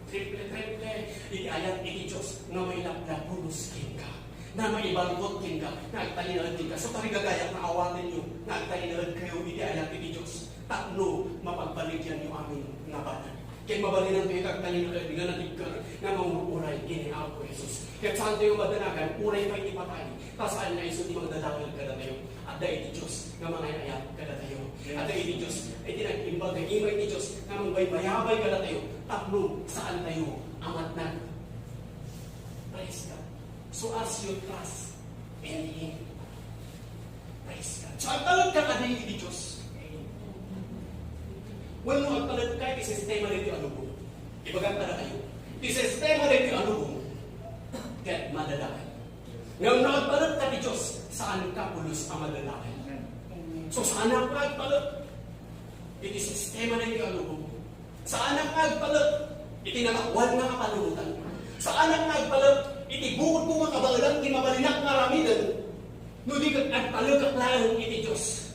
Triple-triple iti ayat iti Dios nga mailaplapunos kenka, nga maibalbot kenka, nga agtalinaed kenka. So, tarigagayat nga awatenyo nga agtalinaedkayo iti ayat iti Dios tapno mapagbaligyanyo amin nga banag. Ket mabalinantayo iti agtalinaed nga natibker nga mangur-uray ken ni Apo Jesus. Ket saantayo madanagan, uray pay ti patay, ta saan nga isu ti mangdadael kadatayo. Adda iti Dios nga mangay-ayat kadatayo. Yes. Adda iti Dios, iti nag-imbag nga ima iti Dios nga mangbaybayabay kadatayo tapno saantayo a matnag. Praise God. So as you trust in Him, praise God. So, agtalek ka kadi iti Dios. Wenno agtalek ka iti sistema daytoy a lubong. Ibagak kadatayo, ti sistema daytoy a lubong, ket madadael. Ngem no agtalek ka ti Dios, saanka pulos a madadael. So, saanak nga agtalek iti sistema daytoy a lubong. Saanak nga agtalek iti natakuan nga kapanunotan. Saanak nga agtalek iti bukodko nga kabaelan ti mabalinak nga aramiden. No di ket agtalekak laeng iti Dios.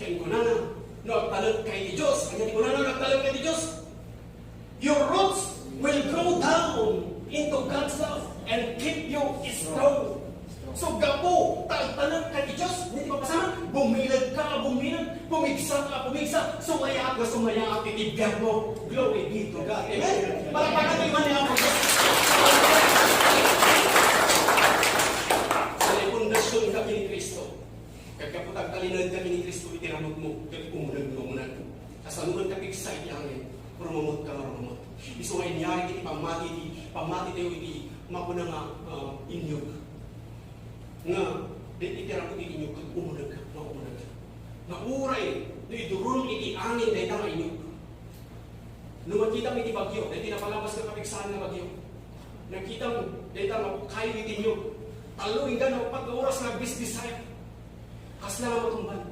Ken kunana, no agtalek ka iti Dios, ania ti kunana no agtalek ka iti Dios? Your roots will grow down into God's love and keep you strong. So, gapu ta agtalek ka iti Dios, ania ti mapasamak? Bumileg ka, bumileg, pumigsa ka, pumigsa, sumayaat nga sumayaat iti biagmo. Glory be to God. Amen? Palakpakan tayo man ni Apo Dios. Sa pundasyon ka kini Cristo. Ket gapu ta agtalinaed ka kini Cristo iti ramutmo, ket umuneg nga umuneg. Kasano man kapigsa iti angin, rumumot ka nga rumumot. Isu nga inyari iti pammati, iti pammati tayo iti mapuna nga, ah, inyog. Nga, di-, iti ramut iti inyog, ket umuneg nga umuneg. Nga uray, no idurong iti angin, dayta nga inyog. No makitam iti bagyo, daytoy napalabas nga kapigsaan nga bagyo. Nakitam, dayta nga kayo iti inyog. Tallo, inggana, uppat nga oras nga agbisbisay. Kasla nga matumban.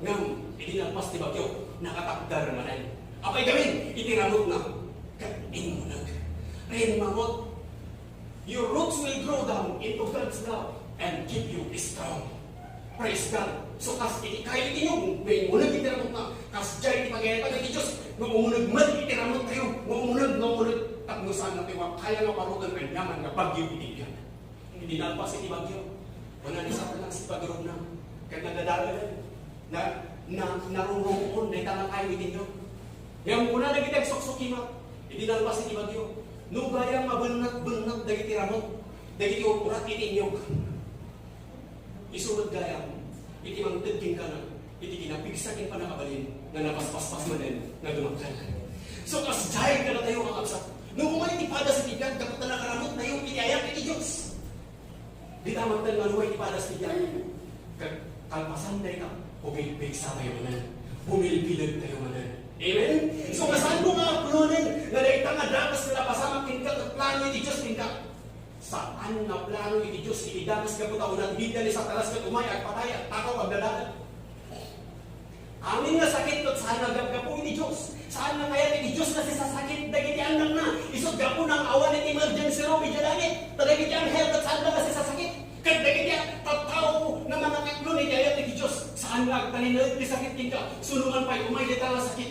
Ngem, idi nalpas ti bagyo, nakatakder manen. Apay gamin, iti ramutna, ket immuneg. Rimmuneg. Your roots will grow down into God's love and keep you strong. Praise God. So, kas iti kayo iti inyog, nga immuneg iti ramutna, kasdiay iti pagayatan iti Dios, nga umuneg met iti ramut tayo, nga umuneg, nga umuneg, tapno saan nga tayo kaya nga parutan aniaman nga bagyo iti biag. Idi nalpas iti bagyo, kuna ni Satanas iti pagurumna, Ket nadadael, na, na, narurungkon dayta nga kayo iti inyo. Ngem kuna dagiti agsuksukimak, idi nalpas iti bagyo, no gayam nga bennat-bennat dagiti ramut, dagiti urkurat iti inyo. Isu met gayam, iti mangted kenka, iti kinapigsa ken pannakabalin nga napaspaspas manen nga dumakkel. So, kasdiay kadatayo, mga kabsat, no umay ti padas iti biag, gapu ta nakaramut tayo iti ayat iti Dios. Dita mangted nga umay ti padas iti biag, ket kalpasan dayta, pumigpigsa tayo manen, bumilbileg tayo manen. Amen? So, kasano nga aplonen nga dayta nga dakes nga napasamak kenka ket plano iti Dios kenka? Saan nga plano iti Dios iti dakes gapu ta kuna ti Biblia ni Satanas ket umay agpatay, agtakaw, agdadael. Amin nga sakit ket saan nga gapgapu iti Dios. Saan nga kayat iti Dios nga sisasakit dagiti annakna. Isu gapuna nga awan iti emergency room idiay langit. Ta dagiti anghel ket saan nga sisasakit. Ket dagiti tattao nga mangakaklon iti ayat iti Dios, saan nga agtalinaed ti sakit kenka. Suno man pay umay dayta nga sakit.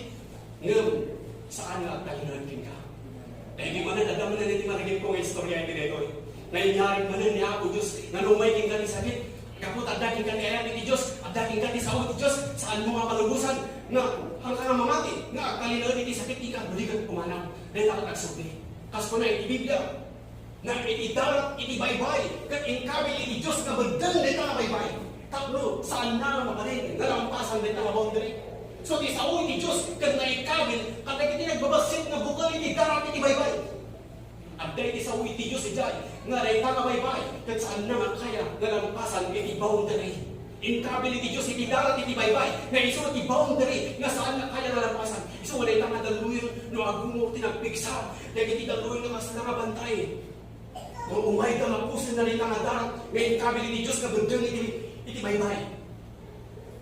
Ngem, saan nga agtalinaed kenka. Daydi manen, adda manen iti marigitko nga istorya iti daytoy. Nga inyarig manen ni Apo Dios, nga no umay kenka ti sakit, gapu ta adda kenka ti ayat iti Dios, adda kenka ti sao iti Dios, saanmo nga palubosan, nga, haan ka nga mamati, nga agtalinaed iti sakit, ika, buligat pumanaw. Dayta ket agsubli. Kas kuna iti Biblia, nga iti darat iti baybay, ket inkabil iti Dios nga beddeng dayta nga baybay. Tapno, saanna nga mabalin nga lampasan dayta nga boundary. So, ti sao iti Dios ket naikabil kadagiti nagbabassit nga bukel iti darat iti baybay. Adda iti sao iti Dios idiay nga dayta nga baybay ket saanna nga kaya nga lampasan iti boundary. Inkabil iti Dios iti darat iti baybay nga isu ti boundary nga saan nga kaya nga lampasan. Isu nga dayta nga dalluyon no agungo ti nagpigsa dagiti dalluyon nga kasla nga bantay. Ngem umay da mapuson na dayta nga darat nga inkabil iti Dios nga beddeng iti, iti baybay.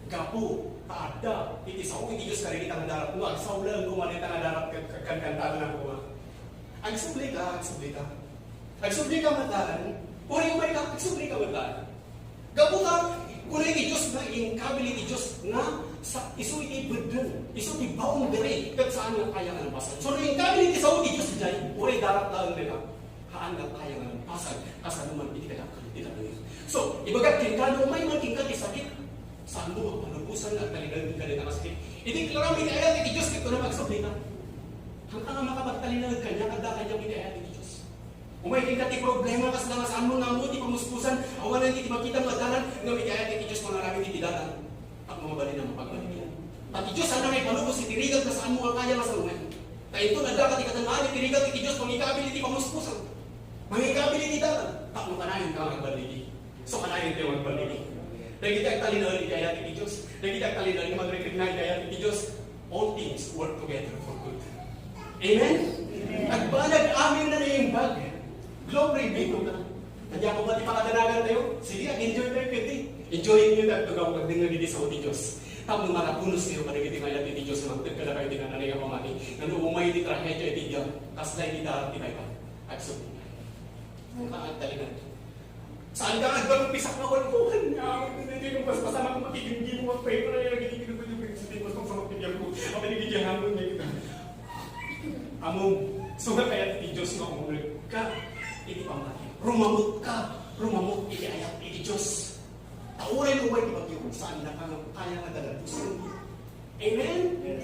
Gapu ta adda iti sao iti Dios kadagita nga darat. No, agsao laeng koma dayta nga darat ket, ket kankantana koma. Agsubli ka, agsubli ka. Agsubli ka met laeng. Uray umay ka, agsubli ka met laeng. Gapu ta, kuna iti Dios nga inkabil iti Dios nga sa, isu iti beddeng, isu ti boundary, ket saan nga kaya nga lampasan. So, no inkabil iti sao iti Dios idiay, uray darat laeng dayta. Haan nga kaya nga lampasan, kasano man iti kadakkel iti kanayon. So, ibagak kenka, no umay man kenka ti sakit, saanmo nga palubosan nga agtalinaed kenka dayta nga sakit. Ideklara iti ayat iti Dios, ket kunam, agsubli ka. Haan ka nga makapagtalinaed kaniak, adda kaniak iti ayat iti Dios. Umay kenka ti problema, kasla nga saanmo nga ammo ti pamuspusan, awanen iti makitam nga dalan, ngem iti ayat iti Dios, mangaramid iti dalan. Tapno mabalin a mapagbalinda. Ta ti Dios, saan nga ipalubos iti rigat nga saanmo nga kaya nga sarungay. Ta inton adda ka ti katangaan iti rigat iti Dios, mangikabil iti pamuspusan. Mangikabil iti dalan. Tapno kanayon ka nga agballigi. So, kanayon tayo agballigi. Dagiti agtalinaed iti ayat iti Dios. Dagiti agtalinaed nga mag-recognize iti ayat iti Dios. All things work together for good. Amen? Agbanag amin nga naimbag. Glory be to God. Kadi ako pati pakadanagan tayo, sige, ag-enjoy tayo, pwede. Enjoy niyo na ito, gawag din nga didi sa ti Diyos. Tapno marapunos kayo kadagiti nga ayat iti Diyos, mangted kadakayo ti nanay nga pamati. Ngano umay ti trahedya iti diyan, kasla iti darat ti baybay. Agsubli. Ang kaagtalinan. Saan ka nga agbalong pisak nga walkuhan nga amin, hindi mo mas pasamak makigimgimo, mag-pray, pray, lagi di pinupuli, sa di mas pasamak ti biag mo. Ang pinigidyahan mo niya kita. Among, suga kaya ti Diyos nga umulog ka, iti pamati. Rumamot ka, rumamot iti ayat iti Diyos. Ta uray no way ti bagyo, saan na ka nga kaya nga dalagusan. Amen? Yes.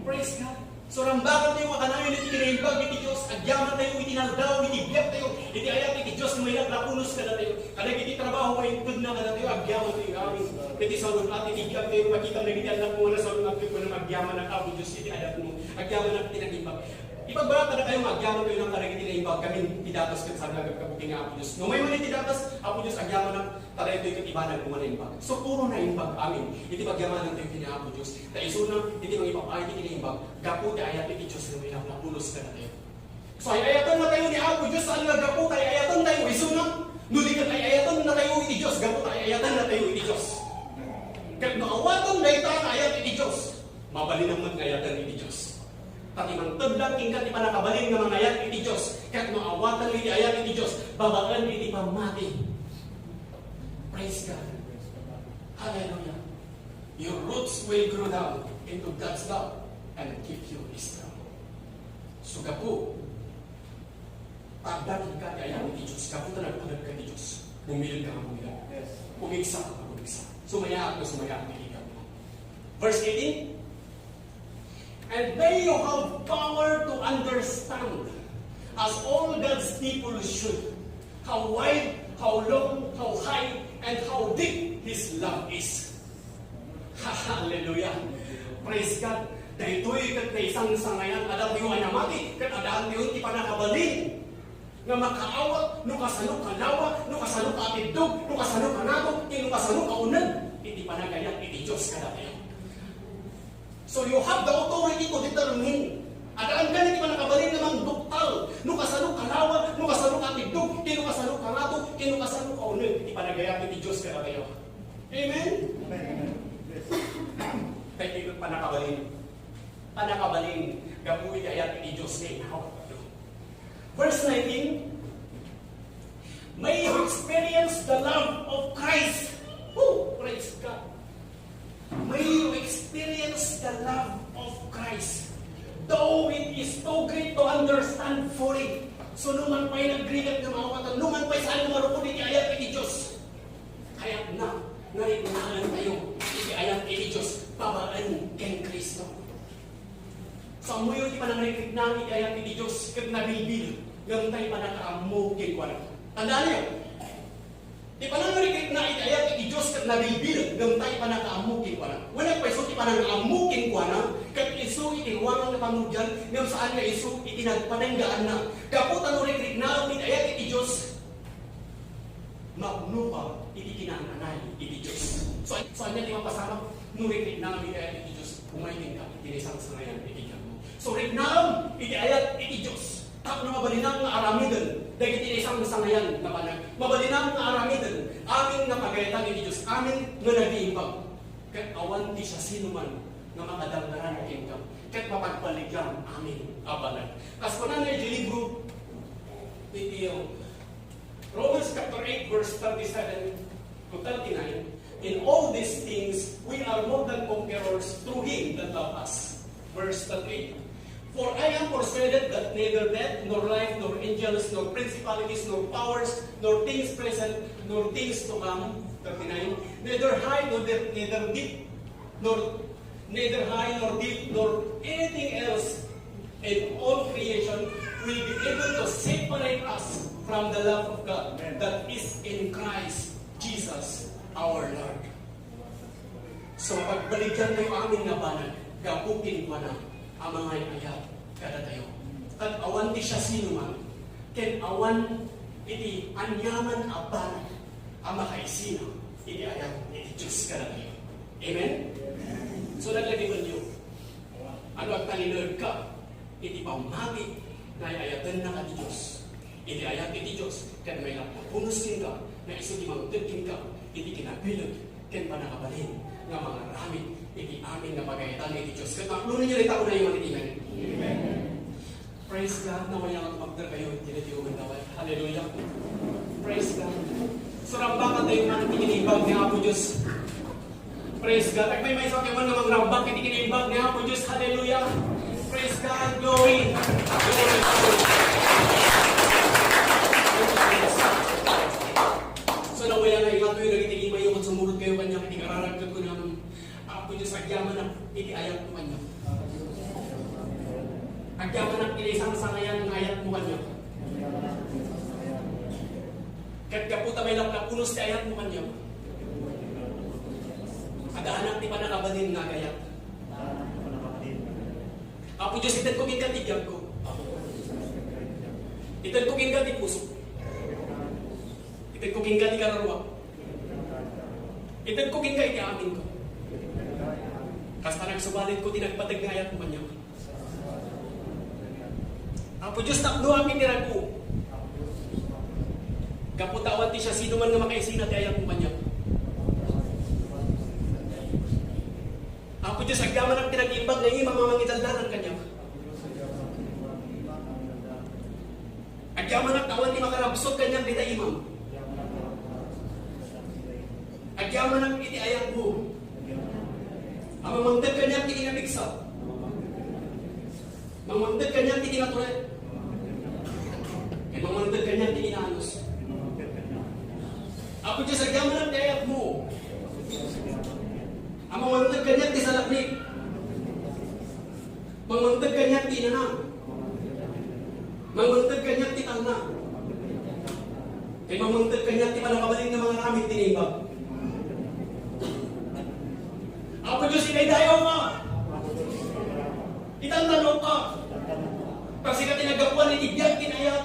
Praise God. So, rambakan tayo nga kanayon iti kinaimbag iti Diyos, agyaman tayo iti naldaw, iti biag tayo, iti ayat iti Diyos, nga may naglapunos kadatayo. Kadagiti trabaho nga intedna kadatayo, agyaman tayo amin. Iti salun-at, iti biag tayo, makita dagiti anak mo nga nasalun-at, ket agyaman, Apo Diyos, iti ayat mo. Agyaman iti naimbag. Ipagbalak kadatayo nga agyaman tayo lang kadagiti naimbag, kami ti datos ket saan nga agkabuti nga Apo Diyos. No, may man iti datos, Apo Diyos, agyaman, ta daytoy ket ibanag mo nga naimbag. So, puro naimbag amin. Iti pagyamanan tayo ken ni Apo Diyos. Ta isuna, iti mangipapaay ti kinaimbag, gapu ti ayat iti Diyos nga may napulos kadatayo. So, ay-ayatan na tayo ni Apo Diyos, saan nga gapu ta ay-ayatan tayo isuna? No di ket ay-ayatan na tayo iti Diyos, gapu ta ay-ayatan na tayo iti Diyos. Ket no awaten dayta nga ayat iti Diyos, mabalin met nga ayatan iti Diyos. Ta ti mangted laeng kenka ti pannakabalin nga mangayat iti Diyos, ket no awaten iti ayat iti Diyos, babaen iti pammati. Praise God. Hallelujah. Your roots will grow down into God's love and keep you strong. So, gapu, pagdating ka ti ayat iti Diyos, gapu ta nagpalag ka ti Diyos. Pumili ka nga pumili. Yes. Pumigsa ka nga pumigsa. Sumayaat nga sumayaat, kaibigan. Verse eighteen, "And may you have power to understand, as all God's people should, how wide, how long, how high, and how deep His love is." Hallelujah. Praise God. Daytoy ket naisangsangayan a datayo a namati, ket addaantayo ti pannakabalin nga makaawat no kasano ka lawa, no kasano ka atiddog, no kasano ka nato, ken no kasano ka uneg iti panagayat iti Dios kadatayo. So you have the authority to determine. Addaanka iti pannakabalin nga mangduktal no kasano ka lawa, no kasano ka atiddog, ken no kasano ka nato, ken no kasano ka uneg iti panagayat iti Dios kadatayo. Amen? Amen. Daytoy pannakabalin. Pannakabalin gapu iti ayat iti Dios nga inawat. Verse nineteen, "May you experience the love of Christ." Oh, praise God. "May you experience the love of Christ. Though it is too great to understand fully." So, numan pay nagrigat nga maawatan, numan pay saan nga marukod iti ayat iti Dios, kayatna nga riknaentayo iti ayat iti Dios babaen ken Cristo. Sa umuyog ti panangrikriknaan iti ayat iti Dios ket nabilbil ngem tay pannakaammo kenkuana. Tandaanyo, ti panangrikrikna iti ayat iti Dios ket nabilbil ngem tay pannakaammo kenkuana. Wen, paiso ti pannakaammo kenkuana ket isu iti ruangan nga pangrugian ngem saan nga isu iti nagpatenggaanna. Gapu ta no rikriknaam iti ayat iti Dios, mapnoka iti kinaan-anay iti Dios. So, saan nga ti mapasamak no rikriknaam iti ayat iti Dios, umay kenka iti naisangsangayan iti tiempo. So, riknaam iti ayat iti Dios tapno mabalinam nga aramiden dagiti naisangsangayan nga banag. Mabalinam nga aramiden amin nga pagayatan iti Dios, amin nga nag-iimbag. Ket awan ti siasinoman nga makadanggaran kenka, ket mapagbaligan amin a banag. Kas kunana iti libro iti, um, Romans chapter eight, verse thirty-seven to thirty-nine, "In all these things, we are more than conquerors through him that loved us." Verse thirty-eight, "For I am persuaded that neither death, nor life, nor angels, nor principalities, nor powers, nor things present, nor things to come," thirty-nine, "neither height, nor depth, neither deep, nor neither high nor deep, nor anything else in all creation will be able to separate us from the love of God that is in Christ Jesus our Lord." So, pagbaligantayo amin nga banag gapu kenkuana a mangay-ayat kadatayo. Ket awan ti siasinoman, ken awan iti aniaman a banag a makaisina iti ayat iti Dios kadatayo. Amen? So, laglagipenyo, ano, agtalinaedka iti pammati nga ay-ayatennaka ti Dios. Iti ayat iti Dios, ket may lapnapunos kenka nga isu ti mangted kenka iti kinabileg ken pannakabalin nga mangaramid iti amin nga pagayatan iti Dios. Ket maklonenyo dayta, unayonyo nga amen. Amen. Praise God, nawayan nga tumagderkayo iti radio nga daway. Hallelujah. Praise God. Surambakantayo man iti kinaimbag ni Apo Dios. Praise God. Agmaymaysa kayo man nga mangrambak iti kinaimbag ni Apo Dios. Hallelujah. Praise God. Glory. Glory. So, nawayan nga ingatoy dagiti imayo ket sumurot kayo kaniak iti kararag ket kunam, Apo Dios, agyamanak iti ayatmo kaniak. Agyamanak iti sangsangayan nga ayatmo kaniak. Ket gapu ta may lapnapunos ti ayatmo kaniak, addaanak ti pannakabalin nga agayat. Apo Dios, itedko kenka ti biagko. Itedko kenka ti pusok. Itedko kenka ti kararuak. Itedko kenka iti aminko. Kasta nagsubalitko ti nagpateg nga ayatmo kaniak. Apo Dios, tapnoak iti rag-o. Gapu ta awan ti siasinoman nga makaisina ti ayatmo kaniak. Apo Dios, agyamanak ti nag-imbag nga imam a mangidaldalan kaniak. Agyamanak ta awan ti makarabsut kaniak dita imam. Agyamanak iti ayatmo a mamangted kaniak ti kinapigsa. Mamangted kaniak ti kinatured. Ken mamangted kaniak ti kinaanus. Apo Diyos, agyamanak ti ayatmo. A mangmangted kaniak ti salaknib. Mangmangted kaniak ti inanam. Mangmangted kaniak ti talna. Ken mangmangted kaniak ti pannakabalin nga mangaramid ti naimbag. Apo Diyos, idaydayawka. Itantanokka. Ta sika ti naggapuan iti biag ken ayat.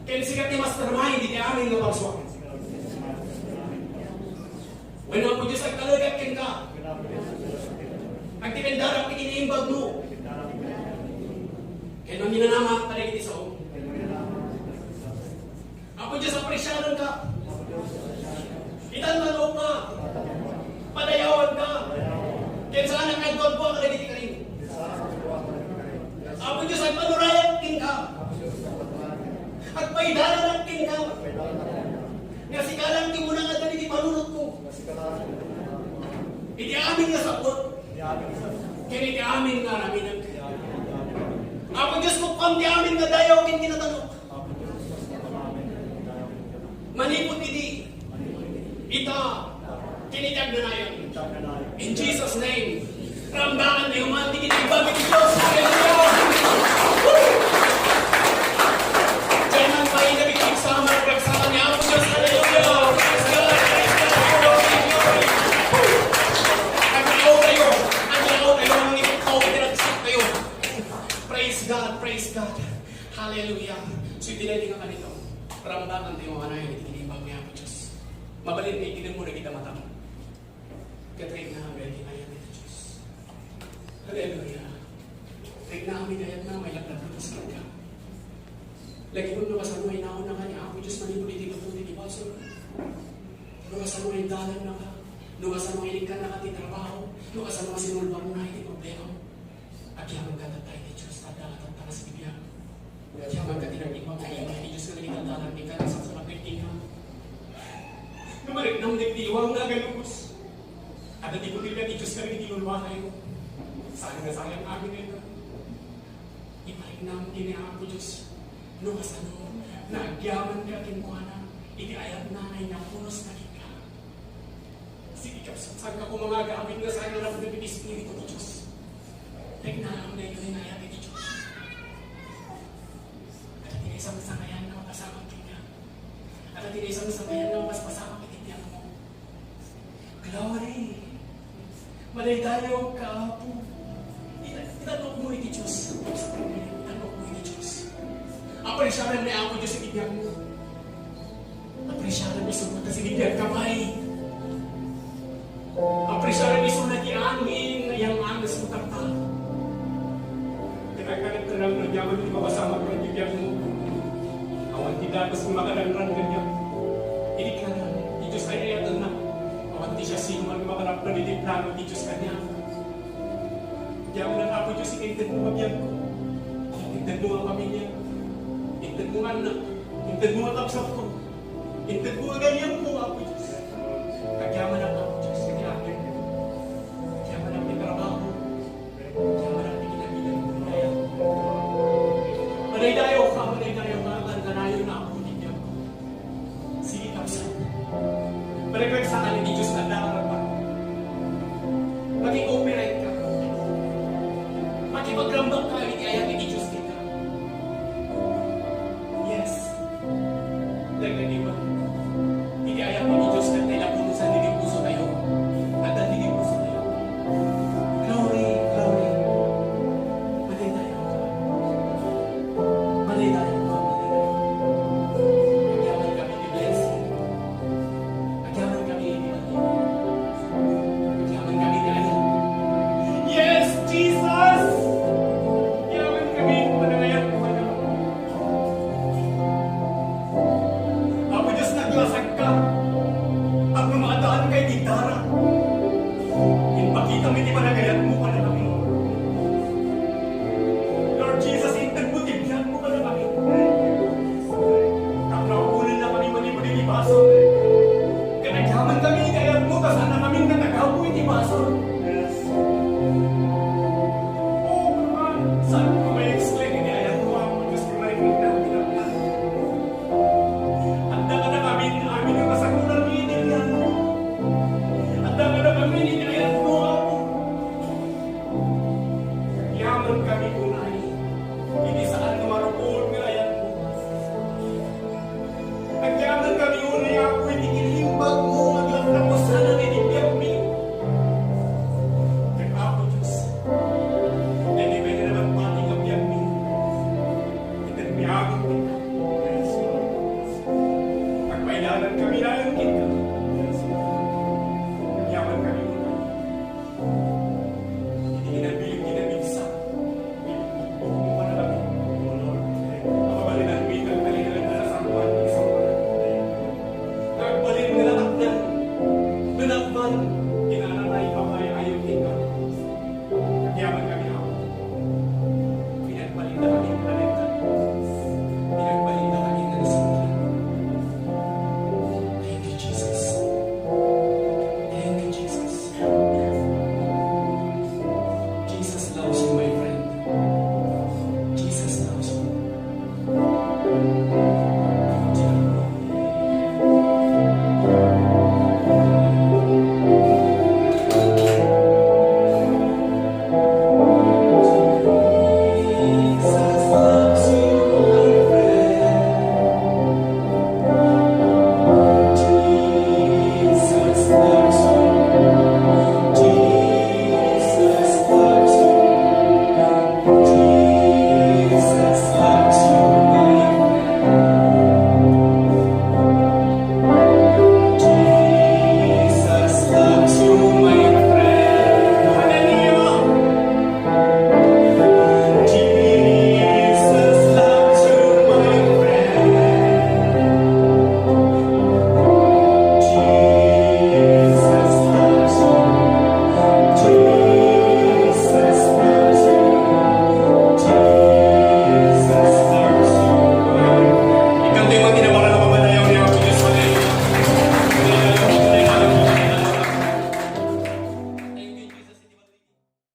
Ken sika ti mastermind iti amin nga parsua. Wen, Apo Diyos, agtalekak kenka. Agdipendarak ti kinaimbagmo. Ken manginanamak kadagiti sao. Apo Diyos, apresiarenka. Itantanokka. Padayawanka. Ken saanak nga agduadua kadagiti karim. Apo Diyos, agpanurayak kenka. Agpaidalanak kenka. Nga sika lang ti umuna nga adda iti panunotko. Iti amin nga saput. Ken iti amin nga aramidek. Apo Diyos, kukuam ti amin nga dayaw ken kinatanok. Manipud idi, ita, ken iti agnanayon. In Jesus' name, ramdangan tayo man ti kinaimbag iti Dios. Hallelujah! Diyan man tayo naging pagsama-pagsama ni Apo Dios. Hallelujah! Praise God! Praise God! Glory, glory! Agyaw tayo! Agyaw tayo! Ang ikaw, pinagsak tayo! Praise God! Praise God! Hallelujah! So, iti daydi nga kanito, ramdangan tayo nga anayon iti kinaimbag ni Apo Dios. Mabalin nga itedmo dagiti matam. Ket riknam dagiti ayat ti Dios. Hallelujah. Riknam dagiti ayatna, mailaklakna, pastorka. Lagipon no kasano ay naunaka ni Apo Dios manipud iti gapu ti basol. No kasano ay dalannaka, no kasano ay inikkannaka ti trabaho, no kasano nga sinulbangna iti problema. Agyamankami ti Dios, adda nga tattanga sa bibiag. Agyamankami ti nagtimpang ti Dios nga nagitatanan ti kanagsaksakan ti kingka. No mariknam dagiti iwang nga agalubos. Adda ti butilka ti Dios nga nagiti luluatayo. Saan nga sayang amin ita. Ipariknam ti ni Apo Dios. No kasano, nagyamanka kenkuana, iti ayatna nga inapunos na kenka. Sige, kabsat, saan ka koma nga agamit nga saan nga napudno ti Espiritu ti Dios? Nagnanaam na ikaw inayat iti Dios. Adda ti naisangsangayan nga mapasamak kenka. Adda ti naisangsangayan nga mapaspasamak iti biagmo. Glory! Madaydayawka, Apo. Ita-, itanokmo iti Dios. Itanokmo iti Dios. Apresiaren ni Apo Dios iti biagmo. Apresiaren isu ta sinibiag ka pay. Apresiaren isu na ti angin nga yang-anges mo tatta. Ket agkanagkanagno diay amin ti mapasamak iti biagmo. Awan ti dagus nga makaranran kaniak. Idi kaniak, ti Dios ay ayatenna. Awan ti siasinoman nga makaraptan iti plano ti Dios kaniak. Diay amin, Apo Dios, ika intedmo nga biagko. Intedmo nga pamiliak. Intedmo nga annak. Intedmo nga kabsatko. Intedmo nga gayyemko, Apo Dios. Agyamanak, Apo Dios, iti amin. Agyamanak ti trabaho. Agyamanak ti kinabidang budaya. Madaydayawka, madaydayawka, kanayon, Apo, ti biagko. Sige, kabsat. Panagragsakan iti Dios nga adda nga Makikooperate ka. Makipagrambak ka iti ayat iti Dios kenka. Yes. Laglagipen. Iti ayat iti Dios ket ti napunosan iti pusotayo. Adda iti pusotayo. Glory, glory. Madaydayawka. Madaydayawka. Madaydayawka. Agyamankami iti blessing. Agyamankami iti blessing. Agyamankami iti ayat. Yes, Jesus! Agyamankami iti panangayat mo, Anak. Apo Dios,